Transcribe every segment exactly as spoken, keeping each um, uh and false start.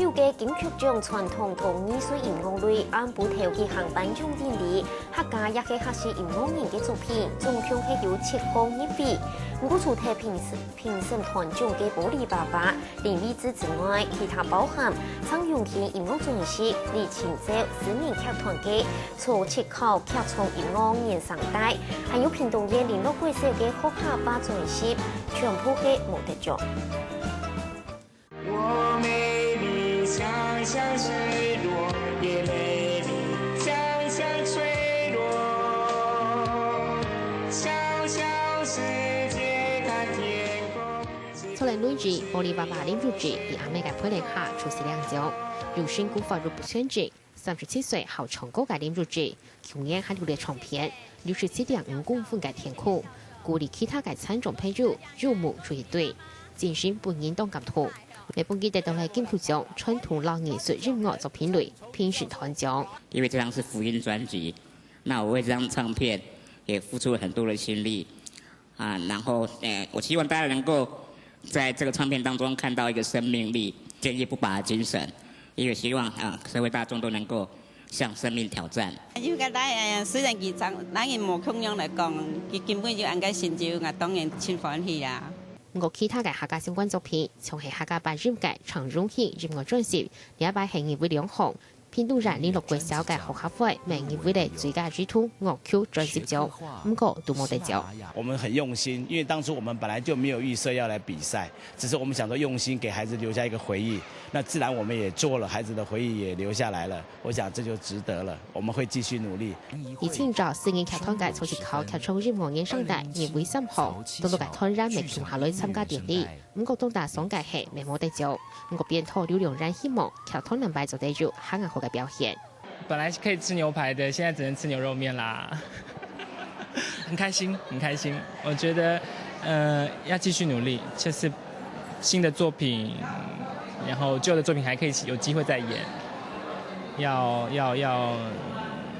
有个金曲獎傳統同藝術音樂類暗晡頭舉行頒獎典禮，客家也係客事音樂人个作品，總共係有七項入圍。毋過除忒評審評審團獎个玻璃娃娃、林慧芝之外，其他包含張永清音樂專輯、李清照私人劇團个《楚辭考》劇場音樂原聲帶，還有屏東縣麟洛國小个學校話專輯，全部係無得獎。 我美麗，像像水落，也美麗，像像脆弱。小小世界看天空。初戀女子玻璃娃娃林玉芝，在阿姆个陪伴下出世領獎。有身故發育不全全，三十七歲好唱歌个林玉芝，舊年還留了唱片，六十七點五公分个天空，鼓勵其他个殘障朋友有目做一對，真心分人當感動。也分佢得到了金曲獎傳統老藝術音樂作品類評審團獎。因為這張是福音專輯，那我為這張唱片也付出了很多的心力啊。然後，呃，我希望大家能夠在這個唱片當中看到一個生命力、堅毅不拔的精神，也希望啊，社會大眾都能夠向生命挑戰。有个來，雖然佢長，人人無共樣來講，佢根本就恁个成就，𠊎當然真歡喜啊。毋過其他个客家相關作品，像係客家八音个《長榮興》音樂專輯，這擺係入圍兩項。屏東縣麟洛國小个學校會乜入圍了最佳兒童樂曲專輯獎，毋過都無得獎。我們很用心，因為當初我們本來就沒有預設要來比賽，只是我們想說用心給孩子留下一個回憶，那自然我們也做了，孩子的回憶也留下來了。 我想這就值得了，我們會繼續努力。以前朝私人劇團个《楚辭考》劇場音樂原聲帶入圍三項，當多个團員乜共下來參加典禮。毋過當打爽个係乜無得獎。毋過編導劉良然希望劇團南擺做得有還較好个表現。本來是可以吃牛排的，現在只能吃牛肉麵啦。很開心，很開心。我覺得，呃，要繼續努力，就是新的作品，然後舊的作品還可以有機會再演。要要要，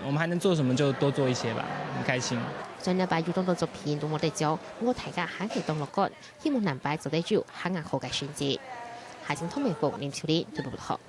我們還能做什麼就多做一些吧，很開心。雖然這擺有當多作品都無得獎，毋過大家還係當樂觀，希望南擺做得有還較好个成績。下星唐明峰、林秋玲，都錄好。